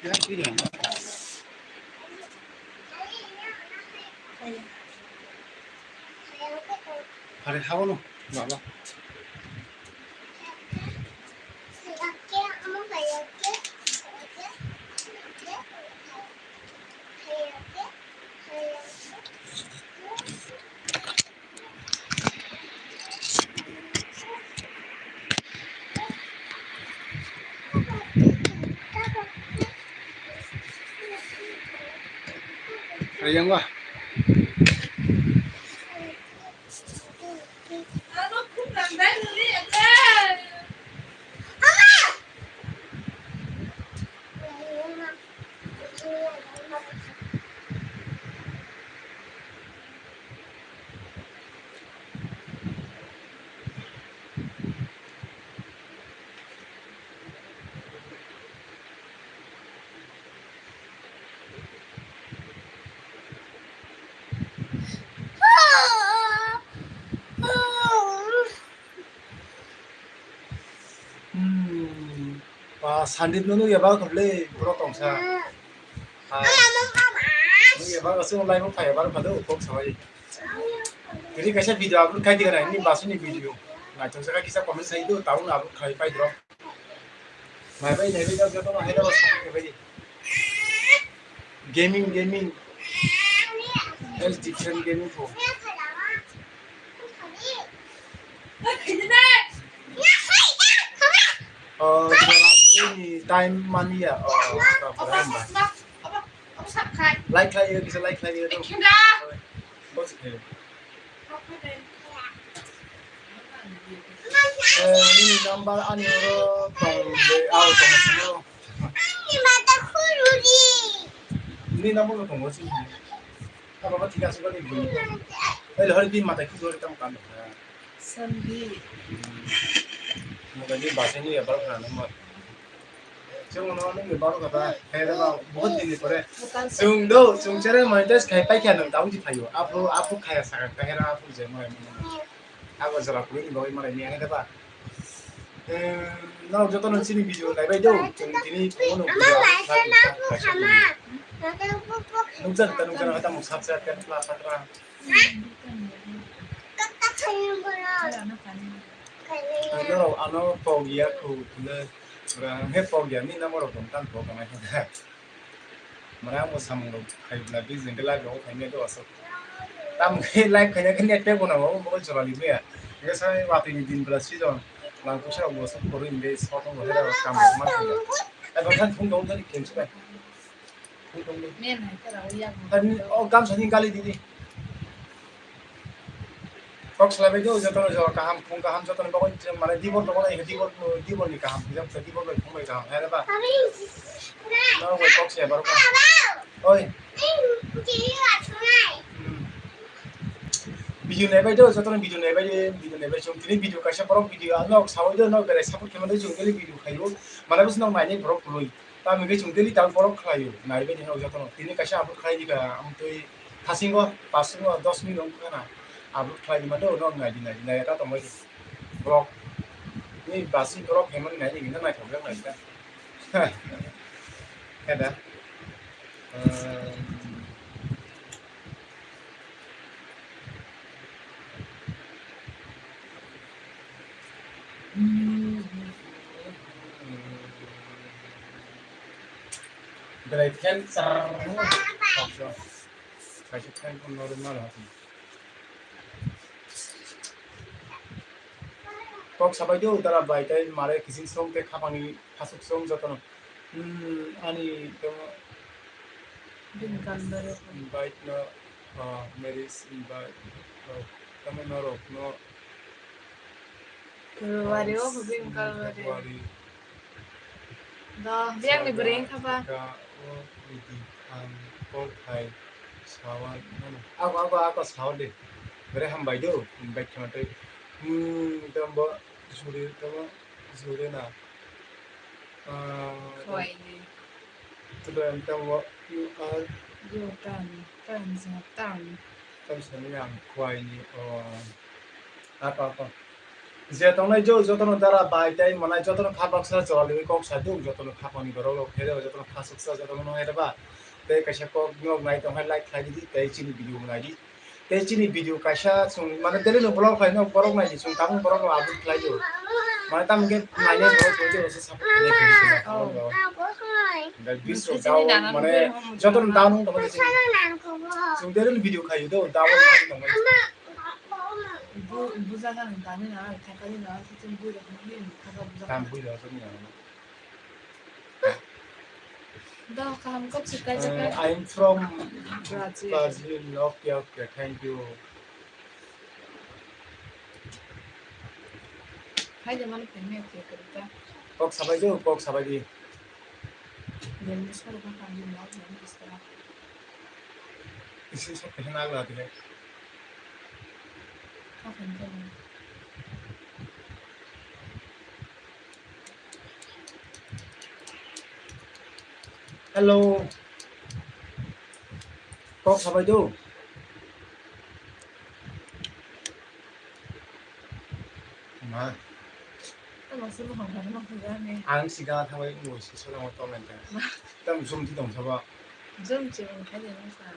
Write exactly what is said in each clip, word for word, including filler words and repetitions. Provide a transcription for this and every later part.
Hari hao no, baba. Ayang wah. Hmm. Ba, Sandeep no nukya ba khamle, borok tongsa. Hai. Nukya ba, aswk live o phaiya ba, phado, kok sabai. Tini kaisa video upload khai diga nai, ni basuni video. Naithok saka kisa comment sai do, taun upload khai pai drop. Naibai, naibai, jao, jao, hai, jao, naibai. Gaming, gaming. That's different gaming phone. Oh, jora suri ni time mania. Oh, apa, apa, apa. Like, like, bisa like, like. Bos, eh. Eh, nini number ani oro tong de, ah, tong sino. Nini number bo tongo sini. Ah, baba, thik ase, bani bini. Eh, hori di mata ki jori tam kan. Sandeep. Mata di basai ni ya, baru kan number. Chwng no nung ni baro kata, hai da ba, bahut din ni pore. Chwng do, chwng chere monetize khai pai kha nung, tabuk di phaio. Aphuru, aphuru khaya sakha, kahera aphuru je malai mano. Abo jora kuri ni bagwi malai ni hai da ba. Eh, no joto no chini video nai bai do, chwng tini phone no video upload khai ni ta, kaisa video. Nukjak ta, nukjak ta, mo subscribe khe pla patra. Norok ano pok ya khu le, bwrang he pok ya ni number rok tong tan pok kanai kha. Mara mo samung rok khai bla bi jeng la go khai me do asok. Tam khe live khai khe net pe bona mo mo jora li ya. Nge sai wati ni din bla season. Lang kusa mo sok koru inde sotong he da kam man kha. Eba khan thung dong dari khensu bai. Men hai tara o yak. Tani o gamsa ni gali didi. Kok salai bai do, joto no jora kaham, phung kaham, joto no bagwi je mane dibor tongo na, dibor, dibor ni kaham, bijak se dibor bai phung bai kaham, hai ba? No bai kok se bar ko. Oi. Hmm. Video nai bai do, joto no video nai bai, video nai bai, chwng tini video kaisa borok video, ah, nok sawi do, nok berai support khe mano, chwng tini video khaio, mane bwswk nok nai ni borok kwlwi. Tamo hwnkhe chwng daily tamo borok khlaio, naibai di hwnwi jotono. Tini kaisa upload khlai di kha, amtwi thasingo, pasingo, dos minute wngkha na. Upload khlai di mano, no nai di, nai di, nai ta tongbai di. Borok ni basi borok hemani nai di, hwnwi naithok jak nai kha. Khe da? Ehm, Belai fan char. Kaisa fan phone no rwma rw. Kok sabai do dara bai tei mare kising song tei khapangni khasuk song jotono. Hmm, ani temo Bini kanbari. Invite no, ah, marriage invite, ah, tamo norok no, February o ah, bini kanbari. February. Do, biyang ni bwrwi wngkha ba? Ka o bidi ang kok hai sawan mano. Ako, ako, ako sawan de. Bere hambai do, invite khama tei. Hmm, tamo bo, jure, tamo, jure na. Ah, Khwai ni. Tamo, you are. You turn, turn, turn. Tam sani ang khwai ni, oh. Ako, ako. Je tongnai jo, jotono dara bai tei manai jotono kha baksa choli kok sa duk, jotono kha poni borok rok khe jotono kha suksa jotono no hera ba. Tei kaisa kok nok nai tong hai like khlai di, tei chini video nai di. Tei chini video kaisa chung mane daily no vlog khlai no borok nai di chung tabuk borok no upload khlai di. Mane tam ke nai ne borok khlai di, support khlai di. Oh. Dai bis rok down mane jotono down tong chung daily video khlai do, down tong. Bu-, bujagan ang tani na, thakali na, thakali bui rok ni, thaka bujagan. Tam bui rok ni. Da, kaham kok si kai jaga. Uh, I'm from Brazil. Brazil. Okay, okay, thank you. Hai de mano pemne ke kerja. Kok sabai jo, kok sabai di. Isi sok kena agla tile. Hello. Kok sabai do. Ma. Tamo sulu hong hong hong hong ni. Ang siga thabai mo si sulu hong tong nang. Ma. Tam zoom ti tong sabo. Zoom ti hong khai ni sa.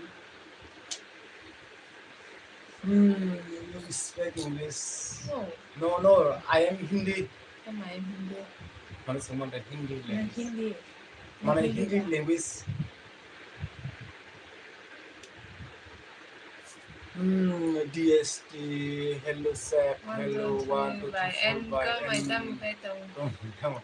Hmm, you speak English? No. No, no, I am Hindi. Am I Hindi? Mane someone that Hindi language. Hindi. Mane Hindi Hindi language. Hmm, D S T, hello, sir, hello, one, two, three, four, five, and come, and come, come.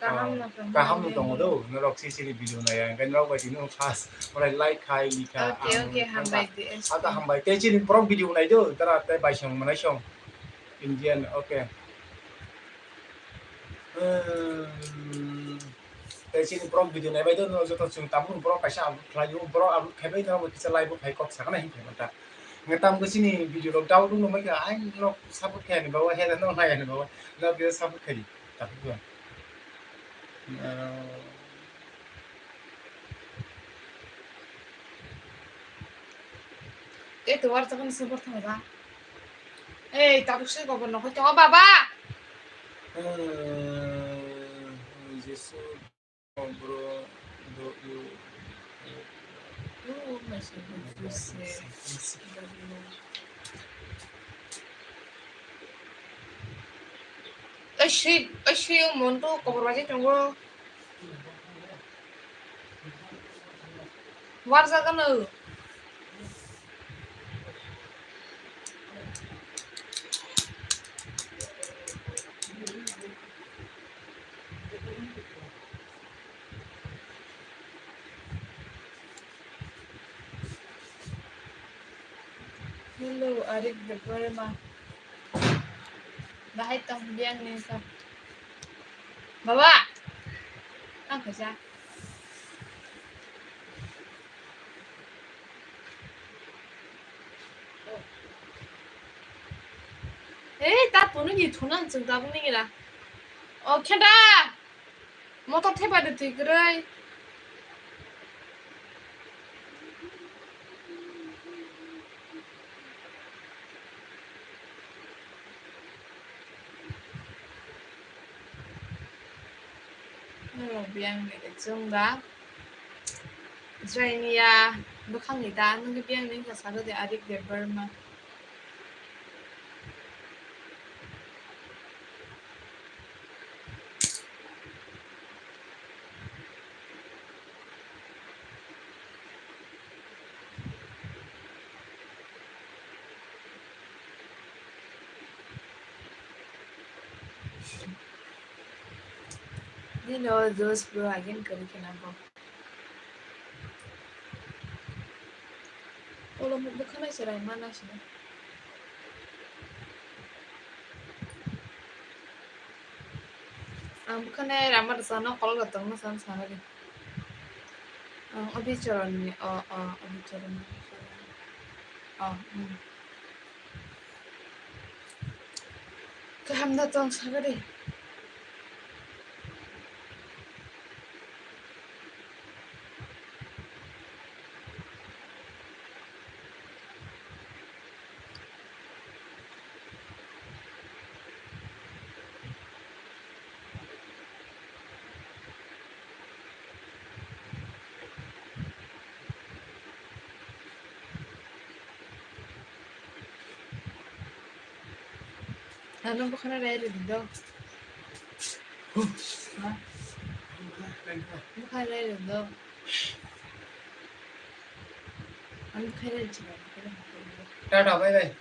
Kaham no tong, kaham no tongo do, norok si chini video nai, ang norok bai tini first, orai like khai, likha, okay, okay, hambai, D S T. Ata hambai, tei chini borok video nai do, tara tei bai song manai song, Indian, okay. Hmm. Tei chini borok video naibai do, no joto chwng tabuk borok kaisa upload khlai o, borok upload khaibai no kisa live o phai kok sakana hin khe ta. Nge tam khe chini video rok doubt wng nai kha, ai no support khai ani bawa, hera no nai ani bawa, no video support khai di. Tabuk bo. Tei to war chakani se bor thang ja. Ei, tabuk se kobor no hoi tongo baba. Eh, Jesu, bro, do you, you must be good to say. Ei, si, ei, si, monto kobor baji tongo. Warjagano. Hello, Arik Debbarma. Bahai tong biang ni sa. Baba, ang kaisa. Eh, ta tunu ni thuna ang chwng tabuk ni gira. O, kheda. Motor thepai de twi kwrwi. Norok biyang ni chwng da. Jai ni ya bwkhak ni da, nwng biyang ni wngkha salo de Arik Debbarma. Nino juice bro again kwrwi kheno bo. Ulo mukbo khwnai se raima naisino. Ang bwkhwnai rama rwchapno kolok rwtongma san sanadi. Ang Abhicharan ni, o, o, Abhicharan ni. O, hmm. Kaham da tong sagadi. Ano bukhana rai ri do. Ha? Bukhana rai ri do. Ano bukhana rai ri do. Tata, bye bye.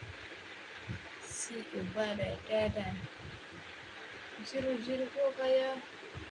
See you, bye bye, tata. Zero zero ko kaya.